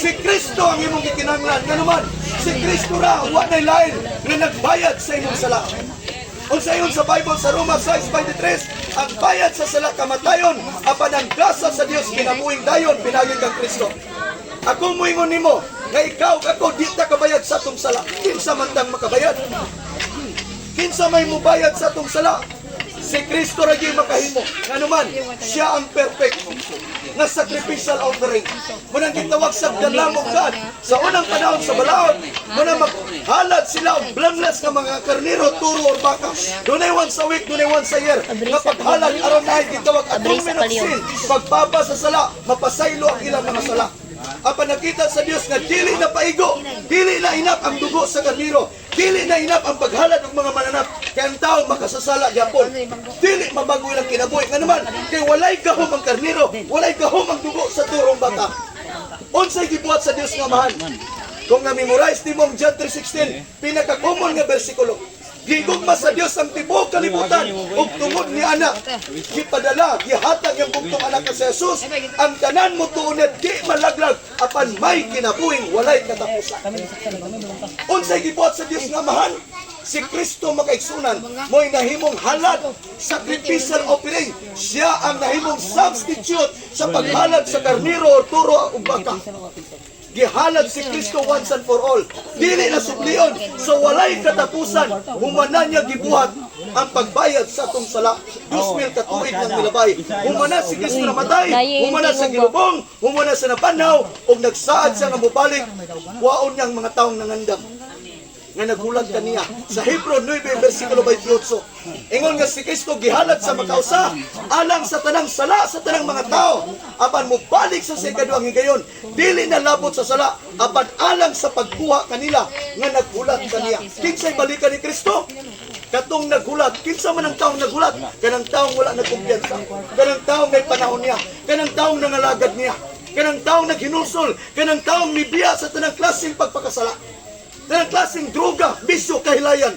Si Kristo ang imong gikinahanglan. Nganuman, si Kristo ra wa nay lain nga nagbayad sa imong sala. Unsa ingon sa Bible sa Roma 6:23, ang bayad sa sala kamatayon, apan ang gasa sa Dios kinabuhing dayon pinaagi kang Kristo. Ako moingon nimo nga ikaw, ako, di ta kabayad sa atong sala. Kinsa man tang makabayad? Kinsa may mubayad sa atong sala? Si Kristo ra gyud makahimo. Nganuman, siya ang perfect nga sacrificial offering. Munang gitawag sa the Lamb of God. Sa unang panahon sa balaod, muna maghalad sila og blameless nga mga karnero, turo or baka. Dunay once a week, dunay once a year nga paghalad aron naay gitawag atonement of sin. Pagbaba sa sala, mapasaylo ang ilang mga sala. Apan nakita sa Dios nga dili na paigo, dili na enough ang dugo sa karnero, dili na enough ang paghalad og mga mananap, kay ang tao makasasala gyapon. Dili mabago ilang kinabuhi nganuman, kay walay gahom ang karnero, walay gahom ang dugo sa turong baka. Unsay gibuhat sa Dios nga Amahan? Kung na-memorize nimo ang John 3:16, pinaka-common nga bersikulo. Gigugma sa Dios ang tibuok kalibutan ug tungod ni ana gipadala, gihatag ang bugtong anak nga si Jesus, ang tanan motuo niya di malaglag apan may kinabuhing walay katapusan. Unsay gibuhat sa Dios nga Amahan? Si Kristo, mga kaigsunan, mo'y nahimong halad, sacrificial offering. Siya ang nahimong substitute sa paghalad sa karnero or turo ug baka. Gihalad si Kristo once and for all. Dili na sublion. So walay katapusan. Humana niya gibuhat ang pagbayad sa atong sala. 2000 ka tuig nang milabay. Humana si Kristo namatay. Humana sa gilubong. Humana sa nabanhaw. Ug nagsaad siya nga mobalik. Kuhaon niyang mga taong nangandam nga naghulat kaniya. Sa Hebrew 9 versikulo 28. Ingon nga si Kristo gihalad sa makausa alang sa tanang sala sa tanang mga tao. Apan mobalik sa ikaduhang higayon, dili na labot sa sala apan alang sa pagkuha kanila nga naghulat kaniya. Kinsay balikan ni Kristo? Katong naghulat. Kinsa man ang taong naghulat? Kanang taong wala nagkumpiyansa. Kanang taong may panahon niya. Kanang taong nangalagad niya. Kanang taong naghinulsol. Kanang taong mibiya sa tanang klaseng pagpakasala. Tanang klaseng droga, bisyo, kahilayan.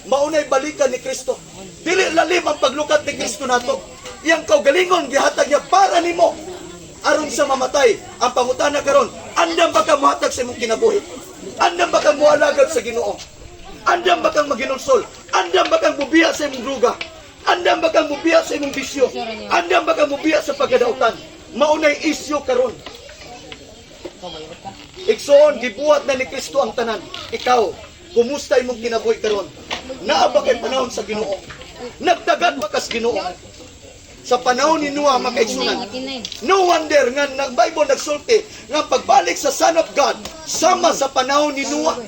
Maunay balikan ni Kristo. Dili lalim ang paglukat ni Kristo nato. Iyang kaugalingon gihatag niya para nimo aron sa mamatay. Ang pangutana karon, andam ba ka mohatag sa imong kinabuhi? Andam ba kang moalagad sa Ginoo? Andam ba kang maghinulsol? Andam ba kang mubiya sa imong droga? Andam ba kang mubiya sa imong bisyo? Andam ba kang mubiya sa pagkadautan? Maunay isyu karon. Igsoon, gibuhat na ni Kristo ang tanan. Ikaw, kumusta imong kinabuhi karon? Naa ba kay panahon sa Ginoo? Nagtagad ba kas Ginoo? Sa panahon ni Noah, mga kaigsunan, no wonder nga nag Bible nagsulti nga pagbalik sa Son of God sama sa panahon ni Noah.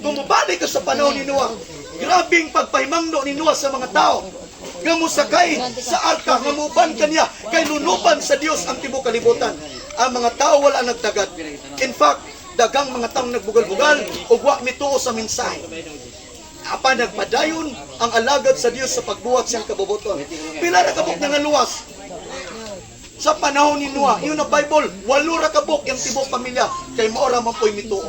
Kung mobalik ka sa panahon ni Noah, grabing pagpahimangno ni Noah sa mga tao nga mosakay sa arka, nga muban kaniya kay lunuban sa Dios ang tibuok kalibutan. Ang mga tao wala nagtagad. In fact, daghang mga taong nagbugal-bugal ug wa mituo sa mensahe. Apan nagpadayon ang alagad sa Dios sa pagbuhat siyang kabubuton. Pila ra kabuk nangaluwas sa panahon ni Noah? Ingon ang Bible, walo ra kabuk yung tibok pamilya kay mao ra man po'y mituo.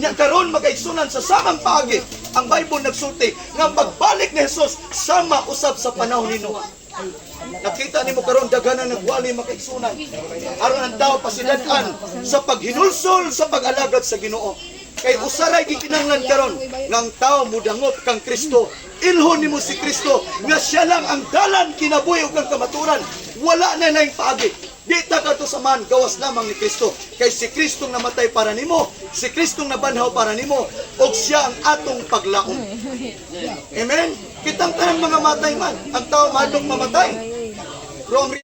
Nya karon, mga kaigsunan, sa samang paagi, ang Bible nagsulti nga pagbalik ni Jesus sama usab sa panahon ni Noah. Nakita nimo karon daghan na nagwali, mga kaigsunan. Aron ang tao pasidad-an sa paghinulsol sa pag-alagad sa Ginoo. Kay usaray gikinahanglan karon nga ang tao mudangop kang Kristo. Ilhon nimo si Kristo nga siya lang ang dalan, kinabuhi ug ang kamaturan. Wala na laing paagi. Di ta kadto sa Amahan gawas lamang ni Kristo. Kay si Kristong namatay para nimo, si Kristong nabanhaw para nimo, ug siya ang atong paglaom. Amen? Kitang tanang mga matay man, ang tao mahadlok mamatay. Pero ang